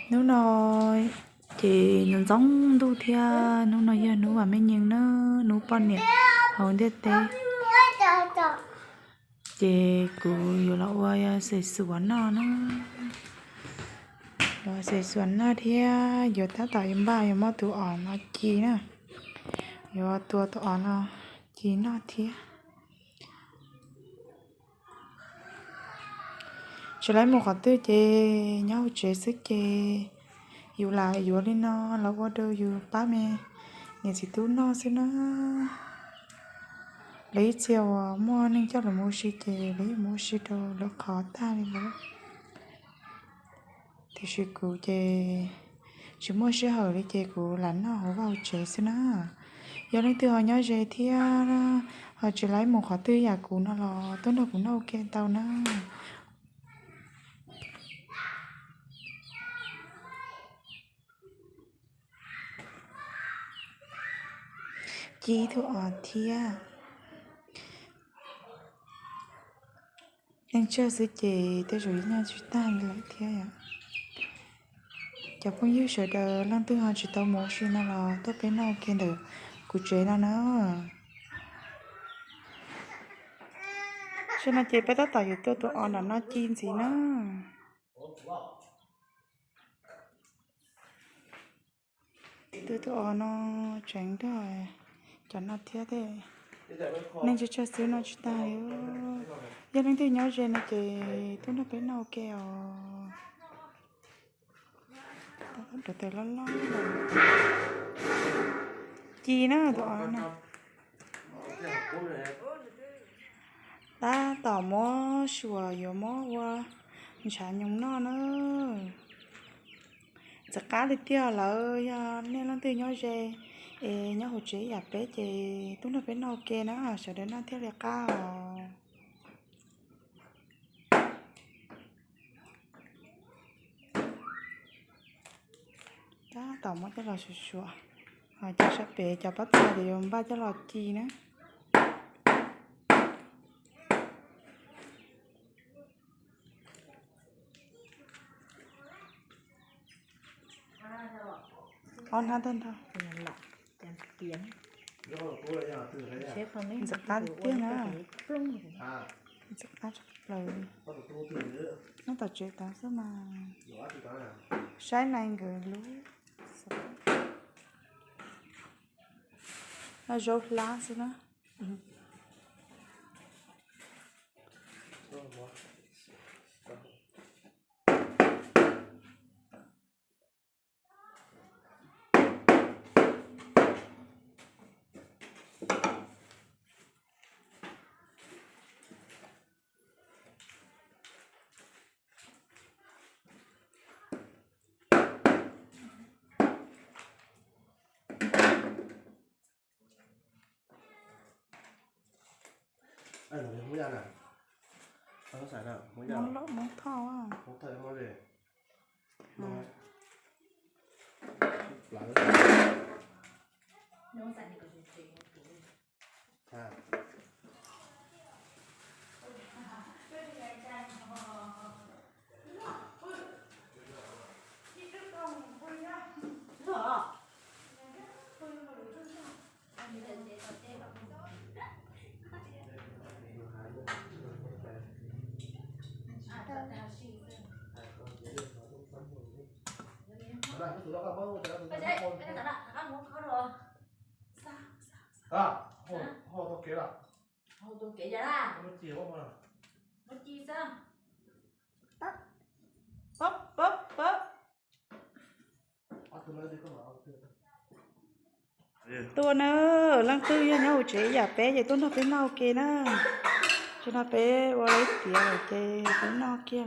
Hnub no ces ntxoov ntxoov ntuj thiab, hnub no yog hnub vam meej nyeeg na, hnub poj niam hauv ntiaj teb. Ces kuv yuav los ua xeem xuas noj na, yuav xeem xuas noj thiab yuav tab tom yuav npaj yuav muab tus os no ci na, yuav tua tus os no ci noj thiab. Tsis laib mus qhov twg ces nyob hauv tsev xwb ces yus lam yuav li no los ua rau yus pab me niam txiv tub noj xwb na. Lawv ib txhia uas muaj neeg coj los mus ua si ces lawv yeej mus ua si rau lawv qhov tag li lawm. Tiam sis kuv ces tsis muaj sij hawm li ces kuv lam noj hauv vaj hauv tsev xwb na. Yog leej twg ho nyob ze thiab ho tsis laib mus qhov twg yam kuv no los tuaj nrog kuv noj ua ke tau na. Ci ib tug os thiab. Neeg tsawg xwb ces tej zaum yeej noj tsis tag li lawm thiab yom. Cov phooj ywg sawv daws leej twg ho tsis tau mus ua si no los tuaj peb noj ua ke ntawm kuv tsev no na. Tam sim no ces peb tab tom yuav tua tus os nram no ci ntxiv na. Tus tus os no tseem nrog cov no thiab tej. Neeg tsawg tsawg xwb noj tsis tag li. Yog leej twg nyob ze no ces tuaj nrog peb noj ua ke os. Rau tes loj loj. Ci na tus os no. Tab tom muab suas yuav muab ua ntshav nyoos noj na. Txawm qab li tiag lawm yog nej leej twg nyob ze es nyob hauv tsev ib yam peb ces tuaj nrog peb noj ua ke na, sawv daws noj thiaj li qab os. Tab tom muab coj los suav suav, ho cov sab pem cov pob txha ces yuav npaj coj los ci na. Ob hnab tag nrho. Ntxim qab tiag na. Ntxim qab tshaj plaws li. Nyob tom tsev tod xwb mas saib nai nkawd lub, noj zaub hlab xwb na. Hmoob loj Hmoob Thoj. Tua na, leej twg yog nyob hauv tsev ib yam peb ces tuaj nrog peb noj ua ke na. Tam sim no peb ua lawv tiav lawm ces peb noj kiag.